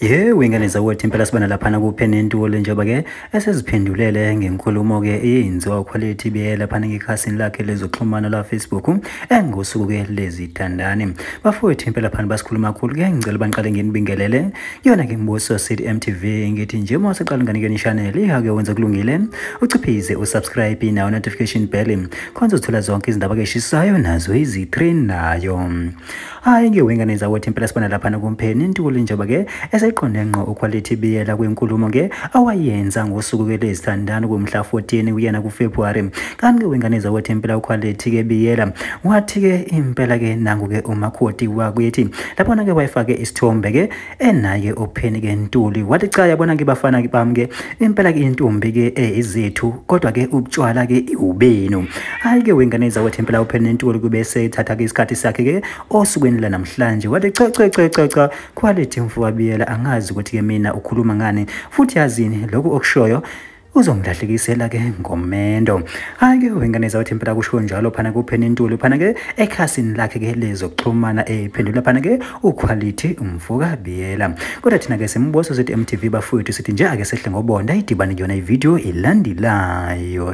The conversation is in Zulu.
Yebo, ingane zakwethu impela sibana laphana kuPenny Ntuli njengoba-ke eseziphendulele ngenkulumo-ke eyenziwa uQuality Biyela laphana ngekhasini lakhe lezokuxhumana la-Facebook engosuku-ke lezithandani. Bafowethu impela phana basikhuluma kakhulu-ke, ngicela baniqale nginibingelele yona-ke Mbuso City MTV. Ngithi nje uma useqala ingane kuyona channel ihake wenza kulungile, uciphize usubscribe nawo notification bell khona uzothola zonke izindaba-ke eshisayo nazo ezitrendayo. Hhayi-ke wengane zakwethu impela sibana laphana kuPenny Ntuli njengoba-ke eseqonde ngqo uQuality Biyela kwenkulumo-ke awayenza ngosuku-ke lezithandani kumhla 14 kuyena kuFebruary. Kanti-ke wengane zakwethu impela uQuality-ke Biyela wathi-ke impela-ke nangu-ke umakoti wakwethu laphona-ke wayefake isithombe-ke enaye uPenny-ke Ntuli, wathi cha yabona-ke bafana bami-ke impela-ke intombi-ke ezethu kodwa-ke ubutshwala-ke ubenu. Hhayi-ke wengane zakwethu impela uPenny Ntuli kube sethatha-ke isikhathi sakhe-ke osukwini lanamhlanje, wathi cha cha cha cha cha Quality mfowethu Biyela, angazi ukuthi-ke mina ukhuluma ngani futhi yazini lokhu okushoyo uzongilahlekisela-ke ngomendo. Hhayi-ke wengane zakwethu impela kusho njalo phana kuPenny Ntuli phana-ke ekhasini lakhe-ke lezokuxhumana ephendula phana-ke uQuality mfoka Biyela. Kodwa thina-ke Simbuso Sithi MTV bafowethu sithi nje ake sehle ngobonda idibane kuyona ividiyo elandelayo.